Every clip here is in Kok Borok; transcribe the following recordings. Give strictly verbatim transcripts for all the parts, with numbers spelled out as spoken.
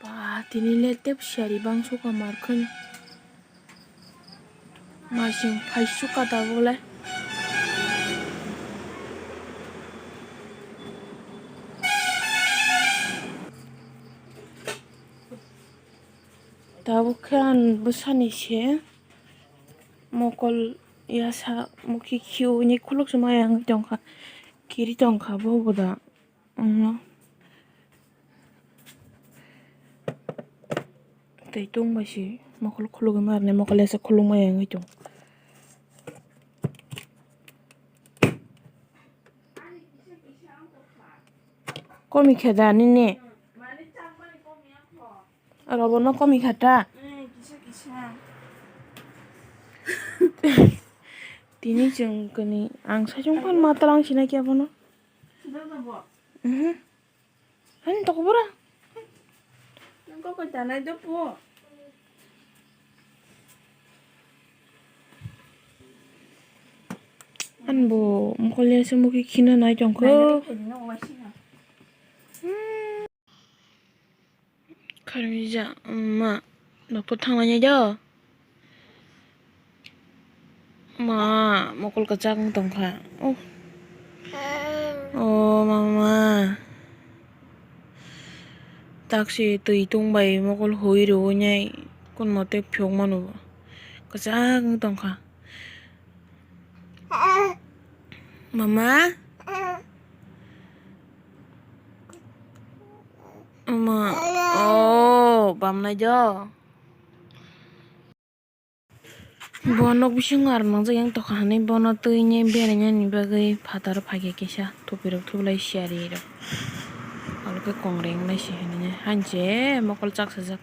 Ba, tini le tep siyari bangso ka markhwni. Masing phai suka tabuk le. Tabuk khe ang bwsani se mokol yasa mokhe khiui ni khuluk se maya wngwi tongkha, kiri tongkha bo boda. Ano. Tei tong bai se mokol khulugwi ma rwnai, mokol yasa khulugmaya wngwi tong. Komi khe da nini? Aro bono komi kha ta? Tini chwng kani ang saichung phan ma talang sinai khe abono. Mhm. Ani tokbora. Nang kok koi tanai do po. An bo mokol ya se mokhe khina nai tongkho. Nai nai khe dino waisina. Kharmija ma nokto thanglainai do. Ma, mokol kwchak wng tongkha. Oh. Oh, mama. Taksi twi tungbai mokol hui rwui nai kun mote phiyok mano bo. Kwchak wng tongkha. Mama? Mama. Oh, bamnai do. Bo nok bisingo aro nang jagwi tongkha hinwi bono twi ni berainani bagwi phataro phaikha kisa thupirok thublai siyari rok. Abo khe kongrai wngnai se hinwi hainse mokol chak sajak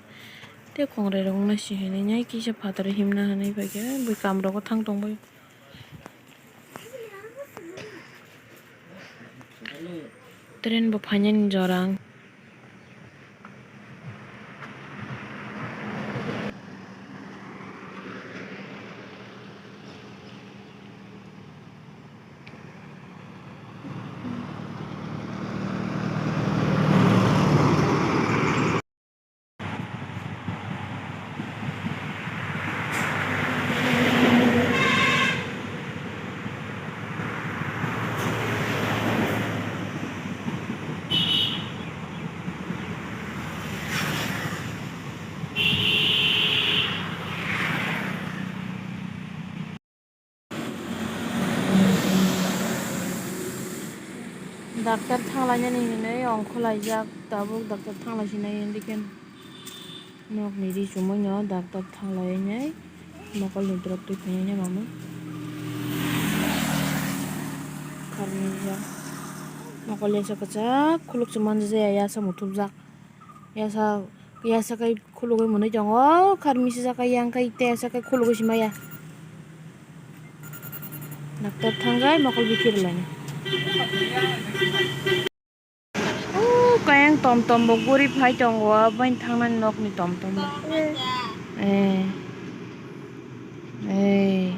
tei kongrai rok wngnai se hinwi kisa phataro himna hinwi phaikha bwkam rogo thang tongbai. Train bo phainani jora. Doctor thanglainani hinwi ongkhorlaijak, tabuk doctor thanglaisinai hindikheno nokni ri chumui no doctor thanglaiwi nai mokolni drop twi phainai mamwi kharmija. Mokol yasa kwchak khuluk se manjak ya, yasa muthubjak. Yasa, yasa kai khulugwi mwnwi tongo, kharmisa jaka yang kai te yasa kai khulugwi se maya. Doctor thangjai mokol bithi rwlainai. O kayang tom tom bo guri phai tongo, abaini thangnani nokni tom tom bo. Eh. Eh.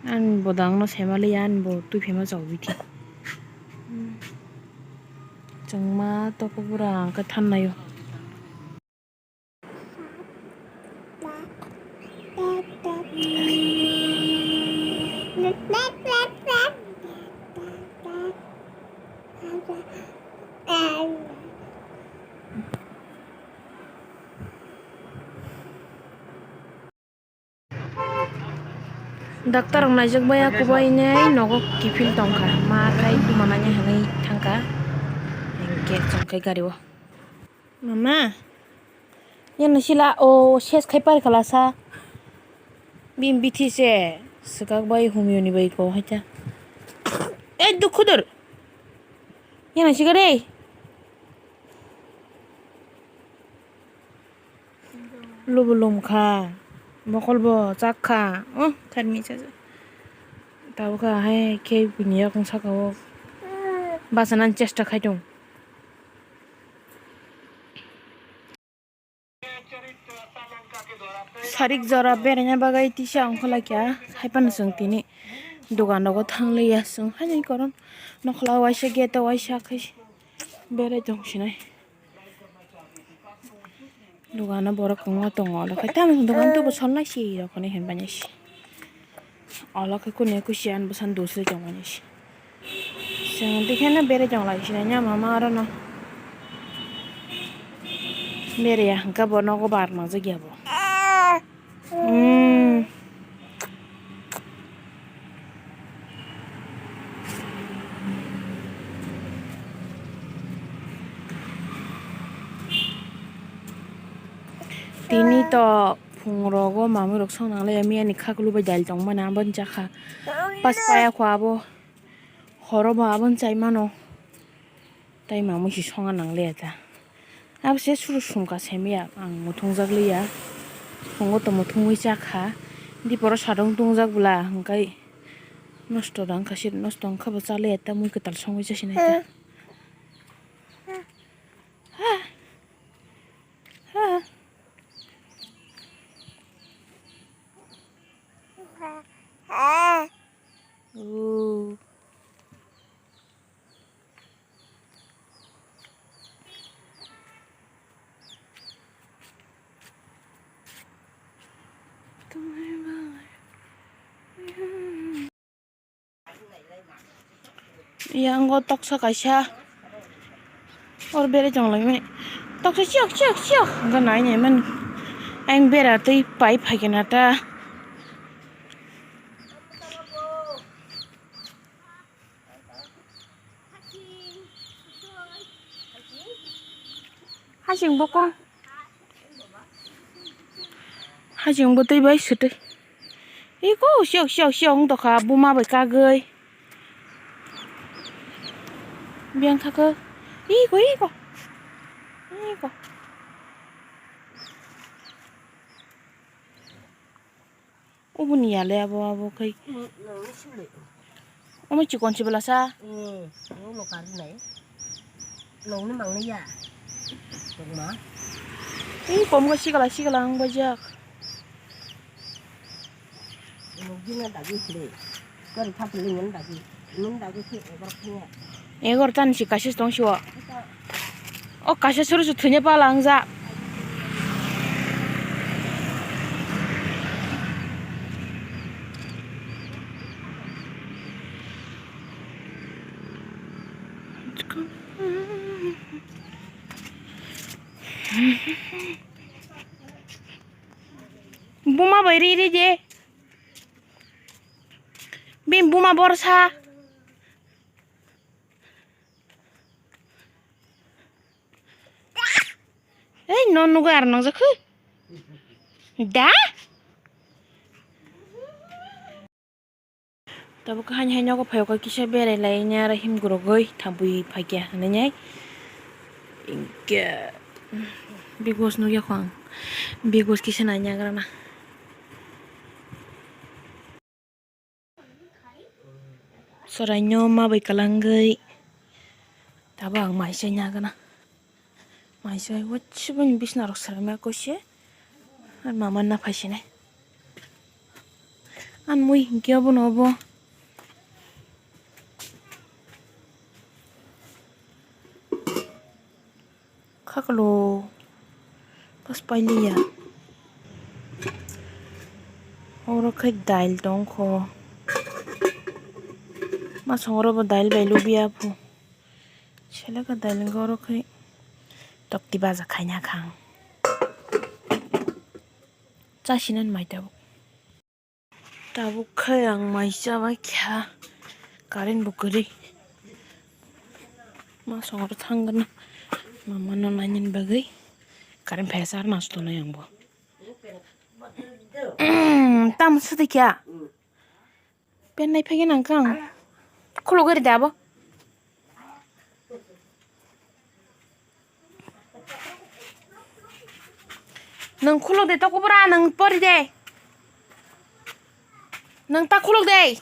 Ani bo dangno saimanliya, ani bo twi phaima chao bithi. Chwngma tokobora hwnkhe thannaio. Doctor rok naijak baiya, kubai nai nogo kiphil tongkha, ma khai tuma nani hinwi thangkha, hwnkhe chongkhai gari o. Mama, yan sila o ses khai pari khala sa, bini bithi se swkak bai humyoni bai ko haita. Ei dukhudur, yan sika de. Lubu lum kha, mokol bo chak kha, oh, kharmi cha cha. Tabuk kha hai khe bini yakung saka o bachanani chesta khai tong. Sarik jora beraina bagwi tisa ongkholai kha, hai phano chwng tini dogan rogo thang liya, chwng haino koron nokhola waisa gate o waisa khai berai tong sinai. Dogano borok kwbangma tongo, olo khe tamni dogan tubo solnai si rok hinwi hinmani si. Olo khe kune kusi ani bwsano dosri tongmani si. Chwng twikheno bere tonglai sinai mama orono. Bere ya hwnkhe bo nogo bar mangjak ya bo. Hmm. Tini to phungrogo mamui rok song nanglai ya, miyani khaklu bai dal tongmani aboni jakha. Pas paya kho abo. Horo bo aboni chai mano. Tai mamui si songa nang le ta. Abo se suru sumka semiya ang muthungjak liya. Phungo to muthungwi chakha. Diporo sadong tungjak bwla hwnkhe nosto dang kha sir nosto wngkha bo cha le ta mui kwtal songwi cha sinai ta. Ha. Ha. Oh. Yango toksa kaisa. Or bere chong lai mani. Toksa chiyok, chiyok, chiyok. Hwnkhe nai nai mani. Ayang bera twi pai phaikhe na ta. Haching bokong. Haching bo twi bai swtwi. Iko siyok, siyok, siyok wng tokha buma bai kagwi. Biyang thakho. Iko, iko. Iko. Oboni yale abo, abo khai. Omo chikon se bwlasa. Hmm, omo kari nai. Nongni mangni ya. Tongma. Ih, kom ga sigala, sigala ang bajak. Nongni na dagi sile. Kari thap le ngon dagi. Ngon dagi se egar khe. Egar tan si kaisa tong siwa. O kaisa suru su thunya pala ang ja. Buma bai ri ri je. Bini buma borsa. Ei, no nugo ar nang jakhu. Da? Tabuk hai hai nogo phai kisa berai lai nya ra him gurugui thabui phai kya hinui. Inke big boss nugya khong. Big boss kisa nai nya gra na. Soraino ma bai kwlangwi tabo ang maisa nagana. Maisa wachibani bisna rok saraima koise. Ar mama na phaisinai. An mui hinkhe obono obo. Khaklo pas pailiya. Oro khe dail tongkho. Masong oro bo dail bai lubia phu. Seleka dail wngkha oro khe tokti baja khaina khang. Chasinan mai tabuk. Tabuk khe ang mai chabai kha, current bo kwrwi. Masong oro thangna mama no nainani bagwi current phaiya, char mas tongnai ang bo. Tamo swtwi kha? Pen nai phaiya nang kang. Khulugwi rwdi abo. Nwng khuluk de, tokobora, nwng pori de. Nwng ta khuluk de.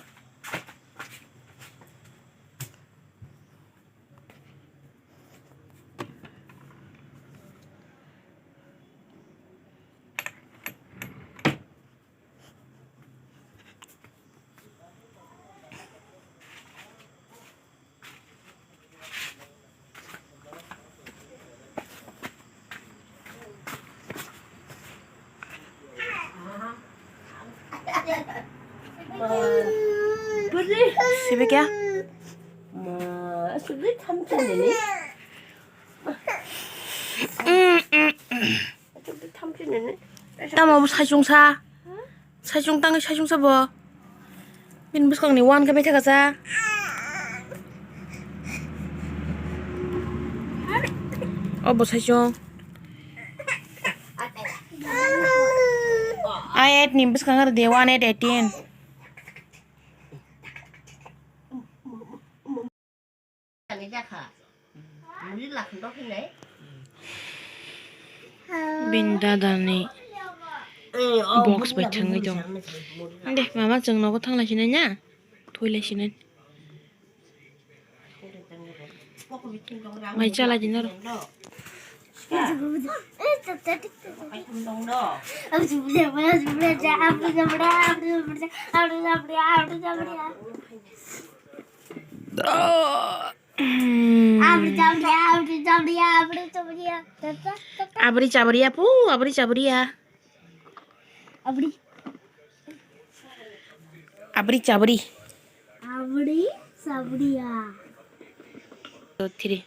Ebe kya? Ma, asugwi thamchi nini. Asugwi thamchi nini. Tamo bo saichung sa. Saichung tangwi saichung sa bo. Bini bwskangni wan khe bethaka sa. O bo saichung. Ai eight ni bwskang ar de one eight eighteen. Bini dadani box bai thangwi tong. De, mama, chwng nogo thanglai sinai na? Thoilai sinai. Mai chalai di noro. Abri chabri, abri chabri, abri chabri. Abri chabri apu, abri chabri ya. Abri. Abri chabri. Abri chabri ya. Two, three.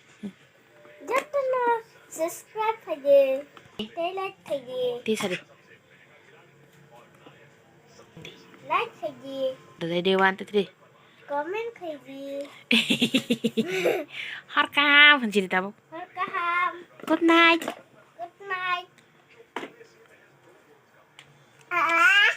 Jotono subscribe khaidi, tei like khaidi. Tei sari. Like khaidi. Dai dai, one, two, three. Comment khaidi. Hor kaham, hanjili tabuk. Hor kaham. Good night. Good night. Ah.